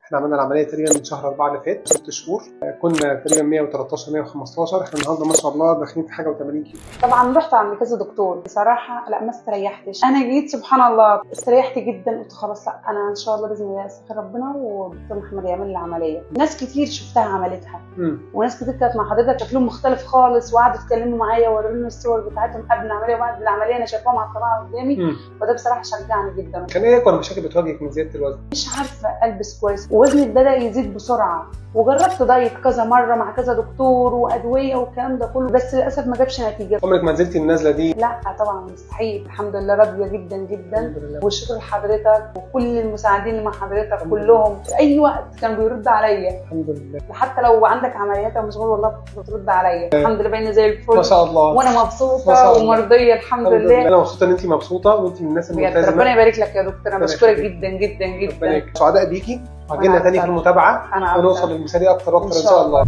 احنا عملنا العملية تقريبا من شهر 4 اللي فات، 6 شهور. كنا تقريبا 113 115، احنا النهارده ما شاء الله داخلين في حاجة و80 كيلو. طبعا رحت عند كذا دكتور، بصراحة لا ما استريحتش. انا جيت سبحان الله استريحت جدا، قلت خلاص لا انا ان شاء الله باذن الله استخير ربنا والدكتور محمد يعمل لي العملية. ناس كتير شفتها عملتها، وناس كتير كانت مع حضرتك شكلهم مختلف خالص، وقعدوا يتكلموا معايا ووروني الصور بتاعتهم قبل العملية وبعد العملية، انا شايفاهم على الطبيعة قدامي. وده بصراحة شجعني جدا. كان ايه اكبر مشاكل بتواجهك من زيادة الوزن؟ مش عارفه البس كويس، ووزني بدا يزيد بسرعة، وجربت دايت كذا مرة مع كذا دكتور وادوية والكلام ده كله، بس للاسف ما جابش نتيجة. عمرك ما نزلتي النزله دي؟ لا طبعا مستحيل، الحمد لله راضية جدا جدا. الحمد لله. والشكر لحضرتك وكل المساعدين اللي مع حضرتك الحمد كلهم، في اي وقت كانوا بيردوا عليا. الحمد لله. حتى لو عندك عمليات او مشغول والله بترد عليا. الحمد لله بقينا زي الفل. ما شاء الله. وانا ما مبسوطة شاء الله. ومرضيه الحمد لله. انا مبسوطة ان انت مبسوطة وانت من الناس بجد الملتزمه. ربنا يبارك لك يا دكتور، انا ربنا بشكرك يخليك. جدا جدا ربنا جدا. يكرمك. سعداء بيكي، وهجيلنا وأنا تاني في أكتر. المتابعة انا ونوصل أكتر. للمثالية اكتر واكتر إن ان شاء الله.